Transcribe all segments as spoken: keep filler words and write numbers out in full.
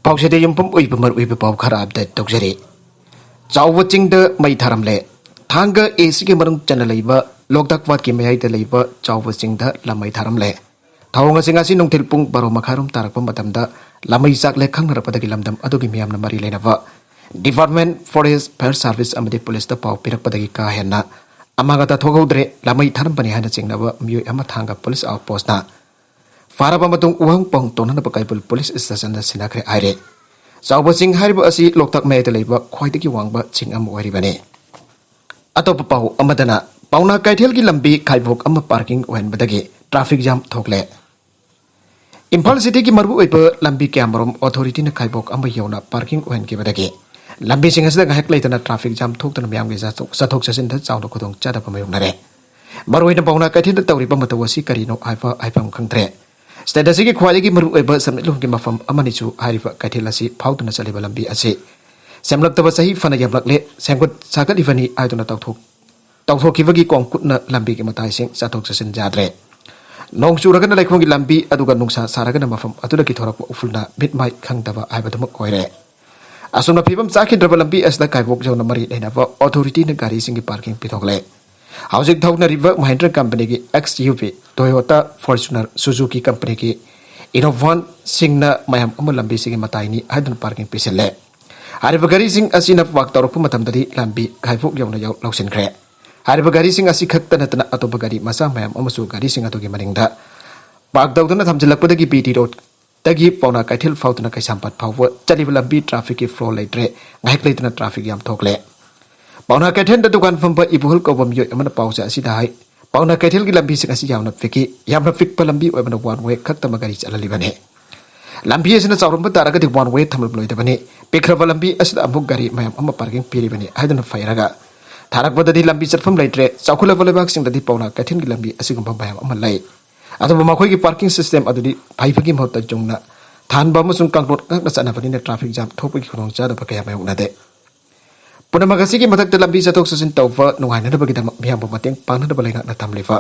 ꯄꯥꯎꯁꯦꯗ ꯌꯨꯝꯐꯝ ꯑꯣꯏꯕ ꯃꯔꯨꯑꯣꯏꯕ ꯄꯥꯎ ꯈꯔ ꯑꯞꯗꯦꯠ ꯇꯧꯖꯔꯤ꯫ ꯆꯥꯎꯕ ꯆꯤꯡꯗ ꯃꯩ ꯊꯥꯔꯝꯂꯦ꯫ ꯊꯥꯡꯒ ꯑꯦ ꯁꯤꯒꯤ ꯃꯅꯨꯡ ꯆꯟꯅ ꯂꯩꯕ ꯂꯣꯛꯇꯥꯛ ꯄꯥꯠꯀꯤ ꯃꯌꯥꯏꯗ ꯂꯩꯕ ꯆꯥꯎꯕ ꯆꯤꯡꯗ ꯂꯥꯃꯩ ꯊꯥꯔꯝꯂꯦ꯫ ꯊꯧꯑꯣꯡ ꯑꯁꯤ ꯉꯁꯤ ꯅꯨꯡꯊꯤꯜ ꯄꯨꯡ ꯕꯥꯔꯣ ꯃꯈꯥꯏꯔꯣꯝ ꯇꯥꯔꯛꯄ ꯃꯇꯝꯗ ꯂꯥꯃꯩ ꯆꯥꯛꯂꯦ ꯈꯪꯅꯔꯛꯄꯗꯒꯤ ꯂꯝꯗꯝ ꯑꯗꯨꯒꯤ ꯃꯤꯌꯥꯝꯅ ꯃꯔꯤ ꯂꯩꯅꯕ Department, Forest, Fire Service ꯑꯃꯗꯤ ꯄꯨꯂꯤꯁꯇ ꯄꯥꯎ ꯄꯤꯔꯛꯄꯗꯒꯤ ꯀꯥ ꯍꯦꯟꯅ ꯑꯃꯥꯡ ꯑꯇꯥ ꯊꯣꯛꯍꯧꯗ꯭ꯔꯦ꯫ ꯂꯥꯃꯩ ꯊꯥꯔꯝꯕꯅꯤ ꯍꯥꯏꯅ ꯆꯤꯡꯅꯕ ꯃꯤꯑꯣꯏ ꯑꯃ ꯊꯥꯡꯒ ꯄꯨꯂꯤꯁ ꯑꯥꯎꯠ ꯄꯣꯁꯅ ꯐꯥꯔꯕ ꯃꯇꯨꯡ ꯋꯥꯍꯪ ꯄꯥꯎꯍꯪ ꯇꯧꯅꯅꯕ ꯀꯩꯕꯨꯜ ꯄꯨꯂꯤꯁ ꯁ꯭ꯇꯦꯁꯟꯗ ꯁꯤꯟꯅꯈ꯭ꯔꯦ ꯍꯥꯏꯔꯦ꯫ ꯆꯥꯎꯕ ꯆꯤꯡ ꯍꯥꯏꯔꯤꯕ ꯑꯁꯤ ꯂꯣꯛꯇꯥꯛ ꯃꯌꯥꯏꯗ ꯂꯩꯕ ꯈ꯭ꯋꯥꯏꯗꯒꯤ ꯋꯥꯡꯕ ꯆꯤꯡ ꯑꯃ ꯑꯣꯏꯔꯤꯕꯅꯤ꯫ ꯑꯇꯣꯞꯄ ꯄꯥꯎ ꯑꯃꯗꯅ, ꯄꯥꯎꯅꯥ ꯀꯩꯊꯦꯜꯒꯤ ꯂꯝꯕꯤ ꯈꯥꯏꯕꯣꯛ ꯑꯃ ꯄꯥꯔꯀꯤꯡ ꯑꯣꯏꯍꯟꯕꯗꯒꯤ ꯇ꯭ꯔꯥꯐꯤꯛ ꯖꯥꯝ ꯊꯣꯛꯂꯦ꯫ ꯏꯝꯐꯥꯜ ꯁꯤꯇꯤꯒꯤ ꯃꯔꯨꯑꯣꯏꯕ ꯂꯝꯕꯤ ꯀꯌꯥꯃꯔꯨꯝ ꯑꯣꯊꯣꯔꯤꯇꯤꯅ ꯈꯥꯏꯕꯣꯛ ꯑꯃ ꯌꯧꯅ ꯄꯥꯔꯀꯤꯡ ꯑꯣꯏꯍꯟꯈꯤꯕꯗꯒꯤ ꯂꯝꯕꯤꯁꯤꯡ ꯑꯁꯤꯗ ꯉꯥꯏꯍꯥꯛ ꯂꯩꯇꯅ ꯇ꯭ꯔꯥꯐꯤꯛ ꯖꯥꯝ ꯊꯣꯛꯇꯨꯅ ꯃꯤꯌꯥꯝꯒꯤ ꯆꯠꯊꯣꯛ ꯆꯠꯊꯣꯛ ꯆꯠꯁꯤꯟꯗ ꯆꯥꯎꯅ ꯈꯨꯗꯣꯡꯆꯥꯗꯕ ꯃꯥꯌꯣꯛꯅꯔꯦ꯫ ꯃꯔꯨꯑꯣꯏꯅ ꯄꯥꯎꯅꯥ ꯀꯩꯊꯦꯜꯗ ꯇꯧꯔꯤꯕ ꯃꯇꯧ ꯑꯁꯤ ꯀꯔꯤꯅꯣ ꯍꯥꯏꯕ ꯍꯥꯏꯐꯝ ꯈꯪꯗ꯭ꯔꯦ꯫ ꯁ꯭ꯇꯦꯠ ꯑꯁꯤꯒꯤ ꯈ꯭ꯋꯥꯏꯗꯒꯤ ꯃꯔꯨꯑꯣꯏꯕ ꯁꯦꯟꯃꯤꯠꯂꯣꯟꯒꯤ ꯃꯐꯝ ꯑꯃꯅꯤꯁꯨ ꯍꯥꯏꯔꯤꯕ ꯀꯩꯊꯦꯜ ꯑꯁꯤ ꯐꯥꯎꯗꯨꯅ ꯆꯠꯂꯤꯕ ꯂꯝꯕꯤ ꯑꯁꯤ ꯁꯦꯝꯂꯛꯇꯕ ꯆꯍꯤ ꯐꯅ ꯌꯥꯝꯂꯛꯂꯦ꯫ ꯁꯦꯝꯒꯠ ꯁꯥꯒꯠꯂꯤꯕꯅꯤ ꯍꯥꯏꯗꯨꯅ ꯇꯧꯊꯣꯛ ꯇꯧꯊꯣꯛꯈꯤꯕꯒꯤ ꯀꯣꯡꯀꯨꯠꯅ ꯂꯝꯕꯤꯒꯤ ꯃꯇꯥꯏꯁꯤꯡ ꯆꯠꯊꯣꯛ ꯆꯠꯁꯤꯟ ꯌꯥꯗ꯭ꯔꯦ꯫ ꯅꯣꯡ ꯆꯨꯔꯒꯅ ꯂꯩꯈꯣꯝꯒꯤ ꯂꯝꯕꯤ, ꯑꯗꯨꯒ ꯅꯨꯡꯁꯥ ꯁꯥꯔꯒꯅ ꯃꯐꯝ ꯑꯗꯨꯗꯒꯤ ꯊꯣꯔꯛꯄ ꯎꯐꯨꯜꯅ ꯃꯤꯠ ꯃꯥꯏ ꯈꯪꯗꯕ ꯍꯥꯏꯕꯗꯨꯃꯛ ꯑꯣꯏꯔꯦ꯫ ꯑꯁꯨꯝꯅ ꯐꯤꯕꯝ ꯆꯥꯈꯤꯗ꯭ꯔꯕ ꯂꯝꯕꯤ ꯑꯁꯤꯗ ꯈꯥꯏꯕꯣꯛ ꯌꯧꯅ ꯃꯔꯤ ꯂꯩꯅꯕ ꯑꯣꯊꯣꯔꯤꯇꯤꯅ ꯒꯥꯔꯤꯁꯤꯡꯒꯤ ꯄꯥꯔꯀꯤꯡ ꯄꯤꯊꯣꯛꯂꯦ꯫ ꯍꯧꯖꯤꯛ ꯊꯧꯅꯔꯤꯕ ꯃꯍꯤꯟꯗ꯭ꯔ ꯀꯝꯄꯅꯤꯒꯤ XUV, Toyota Fortuner, Suzuki ꯀꯝꯄꯅꯤꯒꯤ Innovaꯁꯤꯡꯅ ꯃꯌꯥꯝ ꯑꯃ ꯂꯝꯕꯤꯁꯤꯒꯤ ꯃꯇꯥꯏꯅꯤ ꯍꯥꯏꯗꯨꯅ ꯄꯥꯔꯀꯤꯡ ꯄꯤꯁꯤꯜꯂꯦ꯫ ꯍꯥꯏꯔꯤꯕ ꯒꯥꯔꯤꯁꯤꯡ ꯑꯁꯤꯅ ꯄꯥꯔꯛ ꯇꯧꯔꯛꯄ ꯃꯇꯝꯗꯗꯤ ꯂꯝꯕꯤ ꯈꯥꯏꯕꯣꯛ ꯌꯧꯅ ꯌꯧ-, ꯂꯧꯁꯤꯟꯈ꯭ꯔꯦ꯫ ꯍꯥꯏꯔꯤꯕ ꯒꯥꯔꯤꯁꯤꯡ ꯑꯁꯤ ꯈꯛꯇ ꯅꯠꯇꯅ ꯑꯇꯣꯞꯄ ꯒꯥꯔꯤ ꯃꯆꯥ ꯃꯌꯥꯝ ꯑꯃꯁꯨ ꯒꯥꯔꯤꯁꯤꯡ ꯑꯗꯨꯒꯤ ꯃꯅꯤꯡꯗ ꯄꯥꯔꯛ ꯇꯧꯗꯨꯅ ꯊꯝꯖꯤꯜꯂꯛꯄꯗꯒꯤ BT ꯔꯣꯗꯇꯒꯤ ꯄꯥꯎꯅꯥ ꯀꯩꯊꯦꯜ ꯐꯥꯎꯗꯨꯅ ꯀꯩꯁꯥꯝꯄꯥꯠ ꯐꯥꯎꯕ ꯆꯠꯂꯤꯕ ꯂꯝꯕꯤ ꯇ꯭ꯔꯥꯐꯤꯛꯀꯤ ꯐ꯭ꯂꯣ ꯂꯩꯇ꯭ꯔꯦ꯫ ꯉꯥꯏꯍꯥꯛ ꯂꯩꯇꯅ ꯇ꯭ꯔꯥꯐꯤꯛ ꯌꯥꯝ ꯊꯣꯛꯂꯦ꯫ ꯄꯥꯎꯅꯥ ꯀꯩꯊꯦꯜꯗ ꯗꯨꯀꯥꯟ ꯐꯝꯕ ꯏꯕꯣꯍꯜ ꯀꯧꯕ ꯃꯤꯑꯣꯏ ꯑꯃꯅ ꯄꯥꯎꯆꯦ ꯑꯁꯤꯗ ꯍꯥꯏ, ꯄꯥꯎꯅꯥ ꯀꯩꯊꯦꯜꯒꯤ ꯂꯝꯕꯤꯁꯤꯡ ꯑꯁꯤ ꯌꯥꯝꯅ ꯄꯤꯛꯏ, ꯌꯥꯝꯅ ꯄꯤꯛꯄ ꯂꯝꯕꯤ ꯑꯣꯏꯕꯅ ꯋꯥꯟ ꯋꯦ ꯈꯛꯇꯃꯛ ꯒꯥꯔꯤ ꯆꯠꯍꯜꯂꯤꯕꯅꯤ꯫ ꯂꯝꯕꯤ ꯑꯁꯤꯅ ꯆꯥꯎꯔꯝꯕ ꯇꯥꯔꯒꯗꯤ ꯋꯥꯟ ꯋꯦ ꯊꯝꯂꯝꯂꯣꯏꯗꯕꯅꯤ꯫ ꯄꯤꯛꯈ꯭ꯔꯕ ꯂꯝꯕꯤ ꯑꯁꯤꯗ ꯑꯃꯨꯛ ꯒꯥꯔꯤ ꯃꯌꯥꯝ ꯑꯃ ꯄꯥꯔꯀꯤꯡ ꯄꯤꯔꯤꯕꯅꯤ ꯍꯥꯏꯗꯨꯅ ꯐꯩꯔꯒ ꯊꯥꯔꯛꯄꯗꯗꯤ ꯂꯝꯕꯤ ꯆꯠꯐꯝ ꯂꯩꯇ꯭ꯔꯦ꯫ ꯆꯥꯎꯈꯠꯂꯕ ꯂꯩꯕꯥꯛꯁꯤꯡꯗꯗꯤ ꯄꯥꯎꯅꯥ ꯀꯩꯊꯦꯜꯒꯤ ꯂꯝꯕꯤ ꯑꯁꯤꯒꯨꯝꯕ ꯃꯌꯥꯝ ꯑꯃ ꯂꯩ꯫ ꯑꯗꯨꯕꯨ ꯃꯈꯣꯏꯒꯤ ꯄꯥꯔꯀꯤꯡ ꯁꯤꯁꯇꯦꯝ ꯑꯗꯨꯗꯤ ꯐꯩꯕꯒꯤ ꯃꯍꯨꯠꯇ ꯆꯨꯝꯅ ꯊꯥꯟꯕ ꯑꯃꯁꯨꯡ ꯀꯥꯡꯂꯣꯟ ꯉꯥꯛꯅ ꯆꯠꯅꯕꯅꯤꯅ ꯇ꯭ꯔꯥꯐꯤꯛ ꯖꯥꯝ ꯊꯣꯛꯄꯒꯤ ꯈꯨꯗꯣꯡꯆꯥꯗꯕ ꯀꯌꯥ ꯃꯥꯌꯣꯛꯅꯗꯦ꯫ ꯄꯨꯝꯅꯃꯛ ꯑꯁꯤꯒꯤ ꯃꯊꯛꯇ ꯂꯝꯕꯤ ꯆꯠꯊꯣꯛ ꯆꯠꯁꯤꯟ ꯇꯧꯕ ꯅꯨꯡꯉꯥꯏꯅꯅꯕꯒꯤꯗꯃꯛ ꯃꯤꯌꯥꯝꯕꯨ ꯃꯇꯦꯡ ꯄꯥꯡꯅꯅꯕ ꯂꯩꯉꯥꯛꯅ ꯊꯝꯂꯤꯕ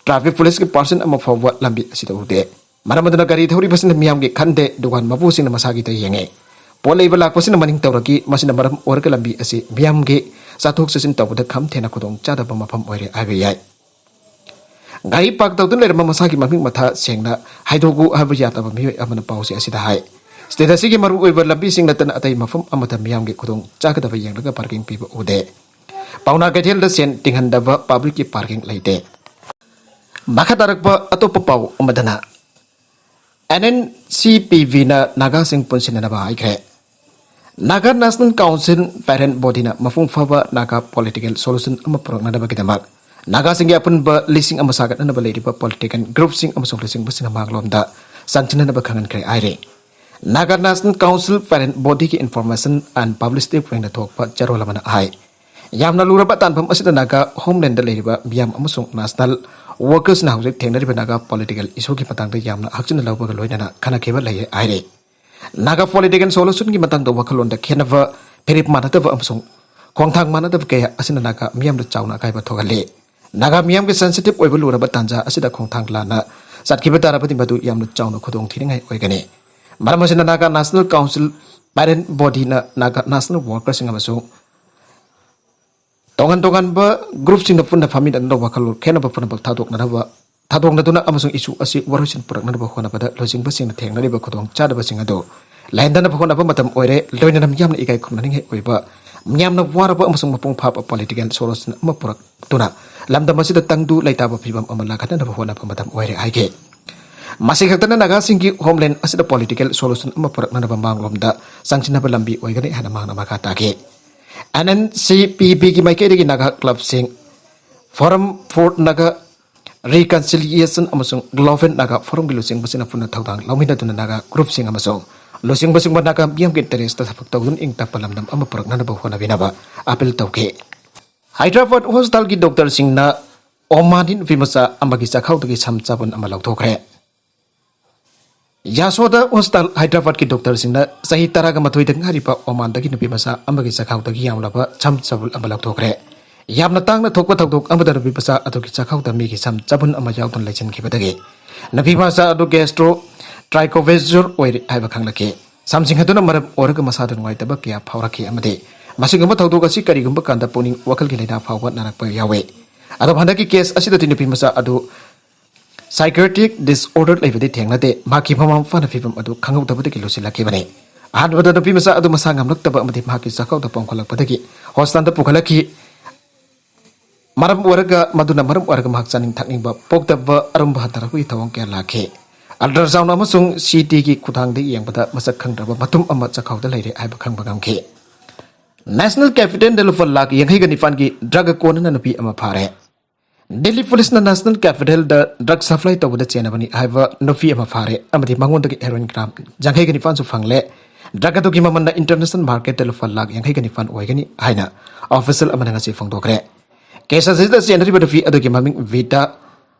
ꯇ꯭ꯔꯥꯐꯤꯛ ꯄꯨꯂꯤꯁꯀꯤ ꯄꯥꯔꯁꯟ ꯑꯃ ꯐꯥꯎꯕ ꯂꯝꯕꯤ ꯑꯁꯤꯗ ꯎꯗꯦ꯫ ꯃꯔꯝ ꯑꯗꯨꯅ ꯒꯥꯔꯤ ꯊꯧꯔꯤꯕꯁꯤꯅ ꯃꯤꯌꯥꯝꯒꯤ ꯈꯟꯗꯦ, ꯗꯨꯀꯥꯟ ꯃꯄꯨꯁꯤꯡꯅ ꯃꯁꯥꯒꯤꯗ ꯌꯦꯡꯉꯦ꯫ ꯄꯣꯠ ꯂꯩꯕ ꯂꯥꯛꯄꯁꯤꯅ ꯃꯅꯤꯡ ꯇꯧꯔꯛꯈꯤ꯫ ꯃꯁꯤꯅ ꯃꯔꯝ ꯑꯣꯏꯔꯒ ꯂꯝꯕꯤ ꯑꯁꯤ ꯃꯤꯌꯥꯝꯒꯤ ꯆꯠꯊꯣꯛ ꯆꯠꯁꯤꯟ ꯇꯧꯕꯗ ꯈꯝ ꯊꯦꯡꯅ ꯈꯨꯗꯣꯡ ꯆꯥꯗꯕ ꯃꯐꯝ ꯑꯣꯏꯔꯦ ꯍꯥꯏꯕ ꯌꯥꯏ꯫ ꯒꯥꯔꯤ ꯄꯥꯔꯛ ꯇꯧꯗꯨꯅ ꯂꯩꯔꯝꯕ ꯃꯁꯥꯒꯤ ꯃꯃꯤꯡ ꯃꯊꯥ ꯁꯦꯡꯅ ꯍꯥꯏꯗꯣꯛꯎ ꯍꯥꯏꯕ ꯌꯥꯗꯕ ꯃꯤꯑꯣꯏ ꯑꯃꯅ ꯄꯥꯎꯆꯦ ꯑꯁꯤꯗ ꯍꯥꯏ꯫ ꯁ꯭ꯇꯦꯠ ꯑꯁꯤꯒꯤ ꯃꯔꯨꯑꯣꯏꯕ ꯂꯝꯕꯤꯁꯤꯡ ꯅꯠꯇꯅ ꯑꯇꯩ ꯃꯐꯝ ꯑꯃꯗ ꯃꯤꯌꯥꯝꯒꯤ ꯈꯨꯗꯣꯡ ꯆꯥꯒꯗꯕ ꯌꯦꯡꯂꯒ ꯄꯥꯔꯀꯤꯡ ꯄꯤꯕ ꯎꯗꯦ꯫ ꯄꯥꯎꯅꯥ ꯀꯩꯊꯦꯜꯗ ꯁꯦꯟ ꯇꯤꯡꯍꯟꯗꯕ ꯄꯕ꯭ꯂꯤꯛꯀꯤ ꯄꯥꯔꯀꯤꯡ ꯂꯩꯇꯦ꯫ ꯃꯈꯥ ꯇꯥꯔꯛꯄ ꯑꯇꯣꯞꯄ ꯄꯥꯎ ꯑꯃꯗꯅ, ꯑꯦꯟ ꯑꯦꯟ ꯁꯤ ꯄꯤ ꯕꯤꯅ ꯅꯥꯒꯥꯁꯤꯡ ꯄꯨꯟꯁꯤꯟꯅꯅꯕ ꯍꯥꯏꯈ꯭ꯔꯦ꯫ ꯅꯥꯒꯥ ꯅꯦꯁꯅꯦꯜ ꯀꯥꯎꯟꯁꯤꯜ ꯄꯦꯔꯦꯟ ꯕꯣꯗꯤꯅ ꯃꯄꯨꯡ ꯐꯥꯕ ꯅꯥꯒꯥ ꯄꯣꯂꯤꯇꯤꯀꯦꯜ ꯁꯣꯂꯨꯁꯟ ꯑꯃ ꯄꯨꯔꯛꯅꯅꯕꯒꯤꯗꯃꯛ ꯅꯥꯒꯥꯁꯤꯡꯒꯤ ꯑꯄꯨꯟꯕ ꯂꯤꯁꯤꯡ ꯑꯃ ꯁꯥꯒꯠꯅꯅꯕ ꯂꯩꯔꯤꯕ ꯄꯣꯂꯤꯇꯤꯀꯦꯜ ꯒ꯭ꯔꯨꯞꯁꯤꯡ ꯑꯃꯁꯨꯡ ꯂꯨꯆꯤꯡꯕꯁꯤꯡꯅ ꯃꯥꯡꯂꯣꯝꯗ ꯆꯪꯁꯤꯟꯅꯅꯕ ꯈꯪꯍꯟꯈ꯭ꯔꯦ ꯍꯥꯏꯔꯤ꯫ ꯅꯥꯒꯥ ꯅꯦꯁꯅꯦꯜ ꯀꯥꯎꯟꯁꯤꯜ ꯄꯦꯔꯦꯟ ꯕꯣꯗꯤꯒꯤ ꯏꯟꯐꯣꯔꯃꯦꯁꯟ ꯑꯦꯟ ꯄꯕ꯭ꯂꯤꯁꯤꯇꯤ ꯋꯤꯡꯅ ꯊꯣꯛꯄ ꯆꯦꯔꯣꯜ ꯑꯃꯅ ꯍꯥꯏ, ꯌꯥꯝꯅ ꯂꯨꯔꯕ ꯇꯥꯟꯐꯝ ꯑꯁꯤꯗ ꯅꯥꯒꯥ ꯍꯣꯝꯂꯦꯟꯗ ꯂꯩꯔꯤꯕ ꯃꯤꯌꯥꯝ ꯑꯃꯁꯨꯡ ꯅꯦꯁꯅꯦꯜ ꯋꯥꯔꯀꯔꯁꯅ ꯍꯧꯖꯤꯛ ꯊꯦꯡꯅꯔꯤꯕ ꯅꯥꯒꯥ ꯄꯣꯂꯤꯇꯤꯀꯦꯜ ꯏꯁꯨꯒꯤ ꯃꯇꯥꯡꯗ ꯌꯥꯝꯅ ꯍꯛꯆꯤꯟꯅ ꯂꯧꯕꯒ ꯂꯣꯏꯅꯅ ꯈꯟꯅꯈꯤꯕ ꯂꯩꯔꯦ ꯍꯥꯏꯔꯤ꯫ ꯅꯥꯒꯥ ꯄꯣꯂꯤꯇꯤꯀꯦꯜ ꯁꯣꯂꯨꯁꯟꯒꯤ ꯃꯇꯥꯡꯗ ꯋꯥꯈꯜꯂꯣꯟꯗ ꯈꯦꯠꯅꯕ, ꯐꯤꯔꯦꯞ ꯃꯥꯟꯅꯗꯕ ꯑꯃꯁꯨꯡ ꯈꯣꯡꯊꯥꯡ ꯃꯥꯟꯅꯗꯕ ꯀꯌꯥ ꯑꯁꯤꯅ ꯅꯥꯒꯥ ꯃꯤꯌꯥꯝꯗ ꯆꯥꯎꯅ ꯑꯀꯥꯏꯕ ꯊꯣꯛꯍꯜꯂꯤ꯫ ꯅꯥꯒꯥ ꯃꯤꯌꯥꯝꯒꯤ ꯁꯦꯟꯁꯤꯇꯤꯚ ꯑꯣꯏꯕ ꯂꯨꯔꯕ ꯇꯥꯟꯖꯥ ꯑꯁꯤꯗ ꯈꯣꯡꯊꯥꯡ ꯂꯥꯟꯅ ꯆꯠꯈꯤꯕ ꯇꯥꯔꯕꯗꯤ ꯃꯗꯨ ꯌꯥꯝꯅ ꯆꯥꯎꯅ ꯈꯨꯗꯣꯡ ꯊꯤꯅꯤꯡꯉꯥꯏ ꯑꯣꯏꯒꯅꯤ꯫ ꯃꯔꯝ ꯑꯁꯤꯅ ꯅꯥꯒꯥ ꯅꯦꯁꯅꯦꯜ ꯀꯥꯎꯟꯁꯤꯜ ꯄꯦꯔꯦꯟ ꯕꯣꯗꯤꯅ ꯅꯥꯒꯥ ꯅꯦꯁꯅꯦꯜ ꯋꯥꯔꯀꯔꯁꯤꯡ ꯑꯃꯁꯨꯡ ꯇꯣꯉꯥꯟ ꯇꯣꯉꯥꯟꯕ ꯒ꯭ꯔꯨꯞꯁꯤꯡꯒ ꯄꯨꯟꯅ ꯐꯝꯃꯤꯟꯅꯗꯨꯅ ꯋꯥꯈꯜꯂꯣꯟ ꯈꯦꯠꯅꯕ ꯄꯨꯝꯅꯃꯛ ꯊꯥꯗꯣꯛꯅꯅꯕ, ꯊꯥꯗꯣꯛꯅꯗꯨꯅ ꯑꯃꯁꯨꯡ ꯏꯁꯨ ꯑꯁꯤ ꯋꯥꯔꯣꯏꯁꯤꯟ ꯄꯨꯔꯛꯅꯅꯕ ꯍꯣꯠꯅꯕꯗ ꯂꯨꯆꯤꯡꯕꯁꯤꯡꯅ ꯊꯦꯡꯅꯔꯤꯕ ꯈꯨꯗꯣꯡꯆꯥꯗꯕꯁꯤꯡ ꯑꯗꯨ ꯂꯩꯍꯟꯗꯅꯕ ꯍꯣꯠꯅꯕ ꯃꯇꯝ ꯑꯣꯏꯔꯦ꯫ ꯂꯣꯏꯅꯅ ꯃꯤꯌꯥꯝꯅ ꯏꯀꯥꯏ ꯈꯨꯝꯅꯅꯤꯡꯉꯥꯏ ꯑꯣꯏꯕ, ꯃꯤꯌꯥꯝꯅ ꯋꯥꯔꯕ ꯑꯃꯁꯨꯡ ꯃꯄꯨꯡ ꯐꯥꯕ ꯄꯣꯂꯤꯇꯤꯀꯦꯜ ꯁꯣꯂꯨꯁꯟ ꯑꯃ ꯄꯨꯔꯛꯇꯨꯅ ꯂꯝꯗꯝ ꯑꯁꯤꯗ ꯇꯪꯗꯨ ꯂꯩꯇꯥꯕ ꯐꯤꯕꯝ ꯑꯃ ꯂꯥꯛꯍꯟꯅꯕ ꯍꯣꯠꯅꯕ ꯃꯇꯝ ꯑꯣꯏꯔꯦ ꯍꯥꯏꯈꯤ꯫ ꯃꯁꯤ ꯈꯛꯇꯅ ꯅꯥꯒꯥꯁꯤꯡꯒꯤ ꯍꯣꯝꯂꯦꯟ ꯑꯁꯤꯗ ꯄꯣꯂꯤꯇꯤꯀꯦꯜ ꯁꯣꯂꯨꯁꯟ ꯑꯃ ꯄꯨꯔꯛꯅꯅꯕ ꯃꯥꯡꯂꯣꯝꯗ ꯆꯪꯁꯤꯟꯅꯕ ꯂꯝꯕꯤ ꯑꯣꯏꯒꯅꯤ ꯍꯥꯏꯅ ꯃꯍꯥꯛꯅ ꯃꯈꯥ ꯇꯥꯈꯤ꯫ ꯑꯦꯟ ꯑꯦꯟ ꯁꯤ ꯄꯤ ꯕꯤꯒꯤ ꯃꯥꯏꯀꯩꯗꯒꯤ ꯅꯥꯒꯥ ꯀ꯭ꯂꯕꯁꯤꯡ, ꯐꯣꯔꯝ ꯐꯣꯔ ꯅꯥꯒꯥ ꯔꯤꯀꯟꯁꯤꯂꯤꯌꯦꯁꯟ ꯑꯃꯁꯨꯡ ꯒ꯭ꯂꯣꯕꯦꯜ ꯅꯥꯒꯥ ꯐꯣꯔꯝꯒꯤ ꯂꯨꯆꯤꯡꯕꯁꯤꯡꯅ ꯄꯨꯟꯅ ꯊꯧꯗꯥꯡ ꯂꯧꯃꯤꯟꯅꯗꯨꯅ ꯅꯥꯒꯥ ꯒ꯭ꯔꯨꯞꯁꯤꯡ ꯑꯃꯁꯨꯡ ꯂꯨꯆꯤꯡꯕꯁꯤꯡꯕꯨ ꯅꯥꯒꯥ ꯃꯤꯌꯥꯝꯒꯤ ꯏꯟꯇꯔꯦꯁꯇ ꯊꯕꯛ ꯇꯧꯗꯨꯅ ꯏꯪ ꯇꯞꯄ ꯂꯝꯗꯝ ꯑꯃ ꯄꯨꯔꯛꯅꯅꯕ ꯍꯣꯠꯅꯕꯤꯅꯕ ꯑꯥꯄꯤꯜ ꯇꯧꯈꯤ꯫ ꯍꯥꯏꯗ꯭ꯔꯕꯥꯗ ꯍꯣꯁꯄꯤꯇꯥꯜꯒꯤ ꯗꯣꯛꯇꯔꯁꯤꯡꯅ ꯑꯣꯃꯥꯟꯒꯤ ꯅꯨꯄꯤꯃꯆꯥ ꯑꯃꯒꯤ ꯆꯥꯛꯈꯥꯎꯗꯒꯤ ꯁꯝ ꯆꯥꯕꯨꯟ ꯑꯃ ꯂꯧꯊꯣꯛꯈ꯭ꯔꯦ꯫ ꯌꯥꯁꯣꯗꯥ ꯍꯣꯁꯄꯤꯇꯥꯜ ꯍꯥꯏꯗ꯭ꯔꯕꯥꯗꯀꯤ ꯗꯣꯛꯇꯔꯁꯤꯡꯅ ꯆꯍꯤ ꯇꯔꯥꯒ ꯃꯥꯊꯣꯏꯗ ꯉꯥꯏꯔꯤꯕ ꯑꯣꯃꯥꯟꯗꯒꯤ ꯅꯨꯄꯤ ꯃꯆꯥ ꯑꯃꯒꯤ ꯆꯥꯛꯈꯥꯎꯗꯒꯤ ꯌꯥꯝꯂꯕ ꯁꯝ ꯆꯕꯨꯜ ꯑꯃ ꯂꯧꯊꯣꯛꯈ꯭ꯔꯦ꯫ ꯌꯥꯝꯅ ꯇꯥꯡꯅ ꯊꯣꯛꯄ ꯊꯧꯗꯣꯛ ꯑꯃꯗ ꯅꯨꯄꯤ ꯃꯆꯥ ꯑꯗꯨꯒꯤ ꯆꯥꯛꯈꯥꯎꯗ ꯃꯤꯒꯤ ꯁꯝ ꯆꯕꯨꯟ ꯑꯃ ꯌꯥꯎꯗꯨꯅ ꯂꯩꯁꯤꯟꯈꯤꯕꯗꯒꯤ ꯅꯨꯄꯤ ꯃꯆꯥ ꯑꯗꯨ ꯒꯦꯁꯇ꯭ꯔꯣ ꯇ꯭ꯔꯥꯏꯀꯣꯚꯦꯖꯣꯔ ꯑꯣꯏꯔꯦ ꯍꯥꯏꯕ ꯈꯪꯂꯛꯈꯤ꯫ ꯁꯝꯁꯤꯡ ꯑꯗꯨꯅ ꯃꯔꯝ ꯑꯣꯏꯔꯒ ꯃꯁꯥꯗ ꯅꯨꯡꯉꯥꯏꯇꯕ ꯀꯌꯥ ꯐꯥꯎꯔꯛꯈꯤ ꯑꯃꯗꯤ ꯃꯁꯤꯒꯨꯝꯕ ꯊꯧꯗꯣꯛ ꯑꯁꯤ ꯀꯔꯤꯒꯨꯝꯕ ꯀꯥꯟꯗ ꯄꯨꯛꯅꯤꯡ ꯋꯥꯈꯜꯒꯤ ꯂꯥꯏꯅꯥ ꯐꯥꯎꯕ ꯅꯥꯔꯛꯄ ꯌꯥꯎꯏ꯫ ꯑꯗꯨꯕꯨ ꯍꯟꯗꯛꯀꯤ ꯀꯦꯁ ꯑꯁꯤꯗꯗꯤ ꯅꯨꯄꯤ ꯃꯆꯥ ꯑꯗꯨ psychiatric disorder ꯂꯩꯕꯗꯤ ꯊꯦꯡꯅꯗꯦ꯫ ꯃꯍꯥꯛꯀꯤ ꯃꯃꯥ ꯃꯄꯥꯅ ꯐꯤꯕꯝ ꯑꯗꯨ ꯈꯪꯍꯧꯗꯕꯗꯒꯤ ꯂꯨꯁꯤꯜꯂꯛꯈꯤꯕꯅꯤ꯫ ꯑꯍꯥꯟꯕꯗ ꯅꯨꯄꯤ ꯃꯆꯥ ꯑꯗꯨ ꯃꯁꯥ ꯉꯝꯂꯛꯇꯕ ꯑꯃꯗꯤ ꯃꯍꯥꯛꯀꯤ ꯆꯥꯛꯈꯥꯎꯗ ꯄꯣꯝꯈꯠꯂꯛꯄꯗꯒꯤ ꯍꯣꯁꯄꯤꯇꯥꯜꯗ ꯄꯨꯈꯠꯂꯛꯈꯤ꯫ ꯃꯔꯝ ꯑꯣꯏꯔꯒ, ꯃꯗꯨꯅ ꯃꯔꯝ ꯑꯣꯏꯔꯒ ꯃꯍꯥꯛ ꯆꯥꯅꯤꯡ ꯊꯛꯅꯤꯡꯕ ꯄꯣꯛꯇꯕ, ꯑꯔꯨꯝꯕ ꯍꯟꯊꯔꯛꯄꯒꯤ ꯊꯧꯑꯣꯡ ꯀꯌꯥ ꯂꯥꯛꯈꯤ꯫ Ultrasound ꯑꯃꯁꯨꯡ CT ꯒꯤ ꯈꯨꯠꯊꯥꯡꯗ ꯌꯦꯡꯕꯗ ꯃꯁꯛ ꯈꯪꯗ꯭ꯔꯕ ꯃꯇꯨꯝ ꯑꯃ ꯆꯥꯛꯈꯥꯎꯗ ꯂꯩꯔꯦ ꯍꯥꯏꯕ ꯈꯪꯕ ꯉꯝꯈꯤ꯫ National Capital ꯗ ꯂꯨꯄꯥ ꯂꯥꯈ ꯌꯥꯡꯈꯩꯒ ꯅꯤꯄꯥꯟꯒꯤ drug ꯀꯣꯟꯅꯅ ꯅꯨꯄꯤ ꯑꯃ ꯐꯥꯔꯦ꯫ ꯗꯤꯜꯂꯤ ꯄꯨꯂꯤꯁꯅ National Capital ꯗ drug supply ꯇꯧꯕꯗ ꯆꯦꯟꯅꯕꯅꯤ ꯍꯥꯏꯕ ꯅꯨꯄꯤ ꯑꯃ ꯐꯥꯔꯦ ꯑꯃꯗꯤ ꯃꯉꯣꯟꯗꯒꯤ heroin gram ꯌꯥꯡꯈꯩꯒ ꯅꯤꯄꯥꯟꯁꯨ ꯐꯪꯂꯦ꯫ Drug ꯑꯗꯨꯒꯤ ꯃꯃꯜꯅ international market ꯇ ꯂꯨꯄꯥ ꯂꯥꯈ ꯌꯥꯡꯈꯩꯒ ꯅꯤꯄꯥꯟ ꯑꯣꯏꯒꯅꯤ ꯍꯥꯏꯅ official ꯑꯃꯅ ꯉꯁꯤ ꯐꯣꯡꯗꯣꯛꯈ꯭ꯔꯦ꯫ ꯀꯦꯁ ꯑꯁꯤꯗ ꯆꯦꯟꯅꯔꯤꯕ ꯅꯨꯄꯤ ꯑꯗꯨꯒꯤ ꯃꯃꯤꯡ ꯚꯤꯇꯥ,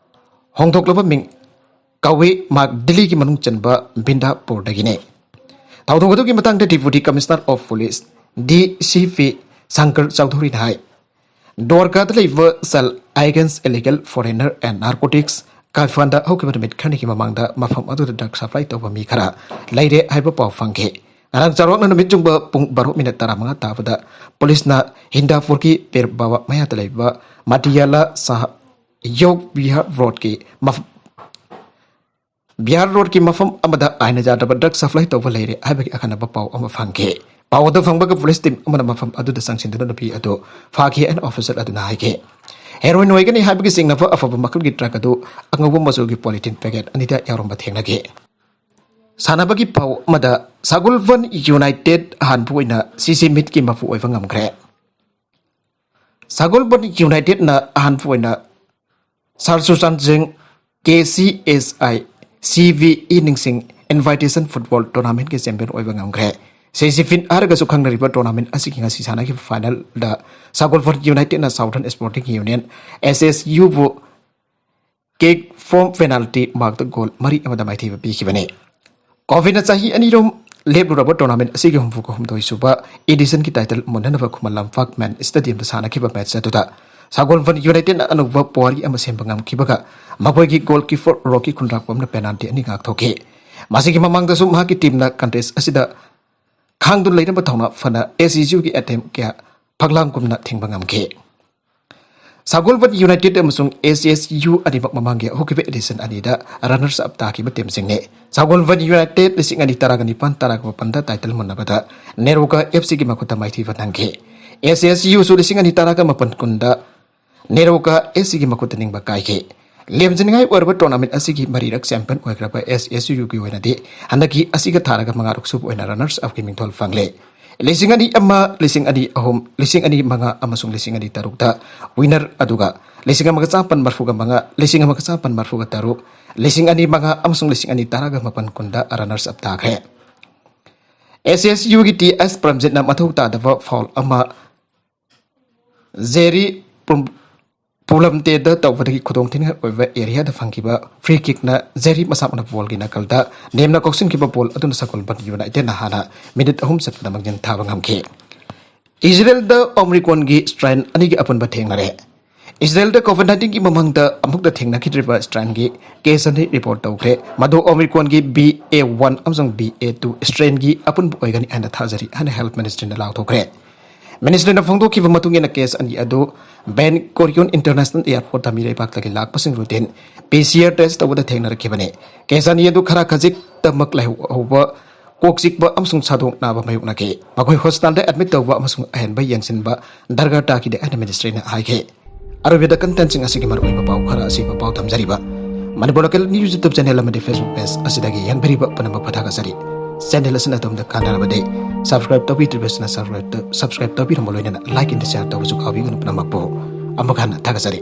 ꯍꯣꯡꯗꯣꯛꯂꯕ ꯃꯤꯡ ꯀꯧꯏ꯫ ꯃꯍꯥꯛ ꯗꯤꯜꯂꯤꯒꯤ ꯃꯅꯨꯡ ꯆꯟꯕ ꯕꯤꯟꯗꯥꯄꯨꯔꯗꯒꯤꯅꯤ꯫ ꯊꯧꯗꯣꯛ ꯑꯗꯨꯒꯤ ꯃꯇꯥꯡꯗ Deputy Commissioner of Police, DCP, Shankar ꯆꯧꯙꯨꯔꯤꯅ ꯍꯥꯏ, ꯗ꯭ꯋꯥꯔꯀꯥꯗ ꯂꯩꯕ Cell Against Illegal Foreigner and Narcotics ꯀꯥꯏꯐꯥꯟꯗ ꯍꯧꯈꯤꯕ ꯅꯨꯃꯤꯠ ꯈꯔꯅꯤꯒꯤ ꯃꯃꯥꯡꯗ ꯃꯐꯝ ꯑꯗꯨꯗ drug supply ꯇꯧꯕ ꯃꯤ ꯈꯔ ꯂꯩꯔꯦ ꯍꯥꯏꯕ ꯄꯥꯎ ꯐꯪꯈꯤ꯫ ꯉꯔꯥꯡ ꯆꯥꯎꯔꯥꯛꯅ ꯅꯨꯃꯤꯠ ꯆꯨꯡꯕ ꯄꯨꯡ ꯕꯥꯔꯣ ꯃꯤꯅꯠ ꯇꯔꯥꯃꯉꯥ ꯇꯥꯕꯗ ꯄꯨꯂꯤꯁꯅ ꯍꯤꯟꯗꯥꯄꯨꯔꯒꯤ ꯄꯤꯔ ꯕꯥꯕꯥ ꯃꯌꯥꯗ ꯂꯩꯕ ꯃꯇꯤꯌꯥꯂꯥ ꯁꯥꯍ ꯌꯣꯒ ꯕꯤꯍꯥꯔ ꯔꯣꯗꯀꯤ ꯃꯐꯝ ꯕꯤꯍꯥꯔ ꯔꯣꯗꯀꯤ ꯃꯐꯝ ꯑꯃꯗ ꯑꯥꯏꯟꯅ ꯌꯥꯗ꯭ꯔꯕ drug supply ꯇꯧꯕ ꯂꯩꯔꯦ ꯍꯥꯏꯕꯒꯤ ꯑꯈꯟꯅꯕ ꯄꯥꯎ ꯑꯃ ꯐꯪꯈꯤ꯫ ꯄꯥꯎ ꯑꯗꯨ ꯐꯪꯕꯒ ꯄꯨꯂꯤꯁ ꯇꯤꯝ ꯑꯃꯅ ꯃꯐꯝ ꯑꯗꯨꯗ ꯆꯪꯁꯤꯟꯗꯨꯅ ꯅꯨꯄꯤ ꯑꯗꯨ ꯐꯥꯈꯤ ꯍꯥꯏꯅ officer ꯑꯗꯨꯅ ꯍꯥꯏꯈꯤ꯫ Heroin ꯑꯣꯏꯒꯅꯤ ꯍꯥꯏꯕꯒꯤ ꯆꯤꯡꯅꯕ ꯑꯐꯕ ꯃꯈꯜꯒꯤ drug ꯑꯗꯨ ꯑꯉꯧꯕ ꯃꯆꯨꯒꯤ polythene packet ꯑꯅꯤꯗ ꯌꯥꯎꯔꯝꯕ ꯊꯦꯡꯅꯈꯤ꯫ ꯁꯥꯟꯅꯕꯒꯤ ꯄꯥꯎ ꯑꯃꯗ, ꯁꯒꯣꯜꯕꯟ ꯌꯨꯅꯥꯏꯇꯦꯗ ꯑꯍꯥꯟꯕ ꯑꯣꯏꯅ CC meet ꯀꯤ ꯃꯄꯨ ꯑꯣꯏꯕ ꯉꯝꯈ꯭ꯔꯦ꯫ ꯁꯒꯣꯜꯕꯟ ꯌꯨꯅꯥꯏꯇꯦꯗꯅ ꯑꯍꯥꯟꯕ ꯑꯣꯏꯅ ꯁꯥꯔ ꯆꯨꯔꯆꯥꯟꯗ ꯁꯤꯡ KCSI CVE ꯅꯤꯡꯁꯤꯡ Invitation Football Tournament ꯀꯤ champion ꯑꯣꯏꯕ ꯉꯝꯈ꯭ꯔꯦ꯫ CC meet ꯍꯥꯏꯔꯒꯁꯨ ꯈꯪꯅꯔꯤꯕ tournament ꯑꯁꯤꯒꯤ ꯉꯁꯤ ꯁꯥꯟꯅꯈꯤꯕ final ꯗ ꯁꯒꯣꯜꯕꯟ ꯌꯨꯅꯥꯏꯇꯦꯗꯅ Southern Sporting Union, SSU, ꯕꯨ kick from penalty mark the goal ꯃꯔꯤ ꯑꯃꯗ ꯃꯥꯏꯊꯤꯕ ꯄꯤꯈꯤꯕꯅꯤ꯫ COVID ꯅ ꯆꯍꯤ ꯑꯅꯤꯔꯣꯝ ꯂꯦꯞꯂꯨꯔꯕ tournament ꯑꯁꯤꯒꯤ ꯍꯨꯝꯐꯨꯒ ꯍꯨꯝꯗꯣꯏ ꯁꯨꯕ edition ꯒꯤ title ꯃꯨꯟꯅꯅꯕ Khuman Lampak main stadium ꯗ ꯁꯥꯟꯅꯈꯤꯕ match ꯑꯗꯨꯗ ꯁꯒꯣꯜꯕꯟ ꯌꯨꯅꯥꯏꯇꯦꯗꯅ ꯑꯅꯧꯕ ꯄꯨꯋꯥꯔꯤ ꯑꯃ ꯁꯦꯝꯕ ꯉꯝꯈꯤꯕꯒ ꯃꯈꯣꯏꯒꯤ ꯒꯣꯜꯀꯤꯄꯔ ꯔꯣꯀꯤ ꯈꯨꯟꯗ꯭ꯔꯥꯛꯄꯝꯅ ꯄꯦꯅꯥꯜꯇꯤ ꯑꯅꯤ ꯉꯥꯛꯊꯣꯛꯈꯤ꯫ ꯃꯁꯤꯒꯤ ꯃꯃꯥꯡꯗꯁꯨ ꯃꯍꯥꯛꯀꯤ ꯇꯤꯝꯅ ꯀꯟꯇꯦꯁ ꯑꯁꯤꯗ ꯈꯥꯡꯗꯨꯅ ꯂꯩꯔꯝꯕ ꯊꯧꯅꯥ ꯐꯅ ꯑꯦꯁ ꯏ ꯌꯨꯒꯤ ꯑꯦꯇꯦꯝ ꯀꯌꯥ ꯐꯛꯂꯥꯡꯒꯨꯝꯅ ꯊꯤꯡꯕ ꯉꯝꯈꯤ꯫ ꯁꯒꯣꯜꯕꯟ ꯌꯨꯅꯥꯏꯇꯦꯗ ꯑꯃꯁꯨꯡ ꯑꯦꯁ ꯑꯦꯁ ꯌꯨ ꯑꯅꯤꯃꯛ ꯃꯃꯥꯡꯒꯤ ꯍꯧꯈꯤꯕ ꯑꯦꯗꯤꯁꯟ ꯑꯅꯤꯗ ꯔꯅꯔꯁ ꯑꯞ ꯇꯥꯈꯤꯕ ꯇꯤꯝꯁꯤꯡꯅꯤ꯫ ꯁꯒꯣꯜꯕꯟ ꯌꯨꯅꯥꯏꯇꯦꯗ ꯂꯤꯁꯤꯡ ꯑꯅꯤ ꯇꯔꯥꯒ ꯅꯤꯄꯥꯟ ꯇꯔꯥꯒ ꯃꯥꯄꯟꯗ ꯇꯥꯏꯇꯜ ꯃꯨꯟꯅꯕꯗ ꯅꯦꯔꯣꯀꯥ ꯑꯦꯐ ꯁꯤꯒꯤ ꯃꯈꯨꯠꯇ ꯃꯥꯏꯊꯤꯕ ꯅꯪꯈꯤ꯫ ꯑꯦꯁ ꯑꯦꯁ ꯌꯨꯁꯨ ꯂꯤꯁꯤꯡ ꯑꯅꯤ ꯇꯔꯥꯒ ꯃꯥꯄꯟ ꯀꯨꯟꯗ ꯅꯦꯔꯣꯀꯥ ꯑꯦꯐ ꯁꯤꯒꯤ ꯃꯈꯨꯠꯇ ꯅꯤꯡꯕ ꯀꯥꯏꯈꯤ꯫ ꯂꯦꯝꯖꯅꯤꯡꯉꯥꯏ ꯑꯣꯏꯔꯕ ꯇꯣꯔꯅꯥꯃꯦꯟ ꯑꯁꯤꯒꯤ ꯃꯔꯤꯔꯛ ꯆꯦꯝꯄꯤꯌꯟ ꯑꯣꯏꯈ꯭ꯔꯕ ꯑꯦꯁ ꯑꯦꯁ ꯌꯨꯒꯤ ꯑꯣꯏꯅꯗꯤ ꯍꯟꯗꯛꯀꯤ ꯑꯁꯤꯒ ꯊꯥꯔꯒ ꯃꯉꯥꯔꯛ ꯁꯨꯕ ꯑꯣꯏꯅ ꯔꯅꯔꯁ ꯑꯞꯀꯤ ꯃꯤꯡꯊꯣꯜ ꯐꯪꯂꯦ꯫ ꯂꯤꯁꯤꯡ ꯑꯅꯤ ꯑꯃ, ꯂꯤꯁꯤꯡ ꯑꯅꯤ ꯑꯍꯨꯝ, ꯂꯤꯁꯤꯡ ꯑꯅꯤ ꯃꯉꯥ ꯑꯃꯁꯨꯡ ꯂꯤꯁꯤꯡ ꯑꯅꯤ ꯇꯔꯨꯛꯇ ꯋꯤꯅꯔ ꯑꯗꯨꯒ ꯂꯤꯁꯤꯡ ꯑꯃꯒ ꯆꯥꯃꯥꯄꯟ ꯃꯔꯐꯨꯒ ꯃꯉꯥ, ꯂꯤꯁꯤꯡ ꯑꯃꯒ ꯆꯥꯃꯥꯄꯟ ꯃꯔꯐꯨꯒ ꯇꯔꯨꯛ, ꯂꯤꯁꯤꯡ ꯑꯅꯤ ꯃꯉꯥ ꯑꯃꯁꯨꯡ ꯂꯤꯁꯤꯡ ꯑꯅꯤ ꯇꯔꯥꯒ ꯃꯥꯄꯟ ꯀꯨꯟꯗ ꯔꯅꯔꯁ ꯑꯞ ꯇꯥꯈ꯭ꯔꯦ꯫ ꯑꯦꯁ ꯑꯦꯁ ꯌꯨꯒꯤ ꯇꯤ ꯑꯦꯁ ꯄ꯭ꯔꯝꯖꯤꯠꯅ ꯃꯊꯧ ꯇꯥꯗꯕ ꯐꯥꯎꯜ ꯑꯃ ꯖꯦꯔꯤ ꯄꯨꯝ-, ꯄꯨꯂꯝꯇꯦꯗ ꯇꯧꯕꯗꯒꯤ ꯈꯨꯗꯣꯡꯊꯤꯅꯤꯡꯉꯥꯏ ꯑꯣꯏꯕ ꯑꯦꯔꯤꯌꯥꯗ ꯐꯪꯈꯤꯕ ꯐ꯭ꯔꯤ ꯀꯤꯛꯅ ꯖꯦꯔꯤ ꯃꯁꯥꯃꯛꯅ ꯕꯣꯜꯒꯤ ꯅꯥꯀꯜꯗ ꯅꯦꯝꯅ ꯀꯥꯎꯁꯤꯟꯈꯤꯕ ꯕꯣꯜ ꯑꯗꯨꯅ ꯁꯒꯣꯜꯕꯟ ꯌꯨꯅꯥꯏꯇꯦꯗꯅ ꯍꯥꯟꯅ ꯃꯤꯅꯤꯠ ꯑꯍꯨꯝ ꯆꯠꯄꯗ ꯃꯥꯡꯖꯤꯟ ꯊꯥꯕ ꯉꯝꯈꯤ꯫ ꯏꯖꯔꯦꯜꯗ ꯑꯣꯃꯤꯀ꯭ꯔꯣꯟꯒꯤ ꯁ꯭ꯇ꯭ꯔꯦꯟ ꯑꯅꯤꯒꯤ ꯑꯄꯨꯟꯕ ꯊꯦꯡꯅꯔꯦ꯫ ꯏꯖꯔꯦꯜꯗ ꯀꯣꯚꯤꯗ ꯅꯥꯏꯟꯇꯤꯟꯒꯤ ꯃꯃꯥꯡꯗ ꯑꯃꯨꯛꯇ ꯊꯦꯡꯅꯈꯤꯗ꯭ꯔꯤꯕ ꯁ꯭ꯇ꯭ꯔꯦꯟꯒꯤ ꯀꯦꯁ ꯑꯅꯤ ꯔꯤꯄꯣꯔꯠ ꯇꯧꯈ꯭ꯔꯦ꯫ ꯃꯗꯨ ꯑꯣꯃꯤꯀ꯭ꯔꯣꯟꯒꯤ ꯕꯤ ꯑꯦ ꯋꯥꯟ ꯑꯃꯁꯨꯡ ꯕꯤ ꯑꯦ ꯇꯨ ꯁ꯭ꯇ꯭ꯔꯦꯟꯒꯤ ꯑꯄꯨꯟꯕ ꯑꯣꯏꯒꯅꯤ ꯍꯥꯏꯅ ꯊꯥꯖꯔꯤ ꯍꯥꯏꯅ ꯍꯦꯜꯊ ꯃꯤꯅꯤꯁꯇ꯭ꯔꯤꯅ ꯂꯥꯎꯊꯣꯛꯈ꯭ꯔꯦ꯫ ꯃꯤꯅꯤꯁꯇ꯭ꯔꯤꯅ ꯐꯣꯡꯗꯣꯛꯈꯤꯕ ꯃꯇꯨꯡ ꯏꯟꯅ ꯀꯦꯁ ꯑꯅꯤ ꯑꯗꯨ ꯕꯦꯟ ꯀꯣꯔꯤꯌꯣꯟ ꯏꯟꯇꯔꯅꯦꯁꯅꯦꯜ ꯑꯦꯌꯔꯄꯣꯔꯠꯇ ꯃꯤꯔꯩꯕꯥꯛꯇꯒꯤ ꯂꯥꯛꯄꯁꯤꯡ ꯔꯨꯇꯤꯟ ꯄꯤ ꯁꯤ ꯑꯥꯔ ꯇꯦꯁ ꯇꯧꯕꯗ ꯊꯦꯡꯅꯔꯛꯈꯤꯕꯅꯤ꯫ ꯀꯦꯁ ꯑꯅꯤ ꯑꯗꯨ ꯈꯔ ꯈꯖꯤꯛꯇꯃꯛ ꯂꯥꯏꯍꯧꯕ, ꯀꯣꯛ ꯆꯤꯛꯄ ꯑꯃꯁꯨꯡ ꯁꯥꯗꯣꯡ ꯅꯥꯕ ꯃꯥꯌꯣꯛꯅꯈꯤ꯫ ꯃꯈꯣꯏ ꯍꯣꯁꯄꯤꯇꯥꯜꯗ ꯑꯦꯗꯃꯤꯠ ꯇꯧꯕ ꯑꯃꯁꯨꯡ ꯑꯍꯦꯟꯕ ꯌꯦꯡꯁꯤꯟꯕ ꯗꯔꯀꯥꯔ ꯇꯥꯈꯤꯗꯦ ꯍꯥꯏꯅ ꯃꯤꯅꯤꯁꯇ꯭ꯔꯤꯅ ꯍꯥꯏꯈꯤ꯫ ꯑꯔꯣꯏꯕꯗ ꯀꯟꯇꯦꯟꯁꯤꯡ ꯑꯁꯤꯒꯤ ꯃꯔꯨꯑꯣꯏꯕ ꯄꯥꯎ ꯈꯔ ꯑꯁꯤꯕꯨ ꯄꯥꯎ ꯊꯝꯖꯔꯤꯕ Manipur local news YouTube channel ꯑꯃꯗꯤ ꯐꯦꯁꯕꯨꯛ ꯄꯦꯖ ꯑꯁꯤꯗꯒꯤ ꯌꯦꯡꯕꯤꯔꯤꯕ ꯄꯨꯝꯅꯃꯛꯄꯨ ꯊꯥꯒꯠꯆꯔꯤ꯫ ꯆꯦꯅꯦꯜ ꯑꯁꯤꯅ ꯑꯗꯣꯝꯗ ꯀꯥꯟꯅꯔꯕꯗꯤ ꯁꯕꯁꯀ꯭ꯔꯥꯏꯕ ꯇꯧꯕꯤꯗ꯭ꯔꯤꯕꯁꯤꯅ ꯁꯕꯁꯀ꯭ꯔꯥꯏꯕ ꯇꯧ-, ꯁꯕꯁꯀ꯭ꯔꯥꯏꯕ ꯇꯧꯕꯤꯔꯝꯕ ꯂꯣꯏꯅꯅ ꯂꯥꯏꯛ ꯑꯦꯟ ꯁꯤꯌꯥꯔ ꯇꯧꯕꯁꯨ ꯀꯥꯎꯕꯤꯒꯅꯨ ꯄꯨꯝꯅꯃꯛꯄꯨ꯫ ꯑꯃꯨꯛ ꯍꯟꯅ ꯊꯥꯒꯠꯆꯔꯤ꯫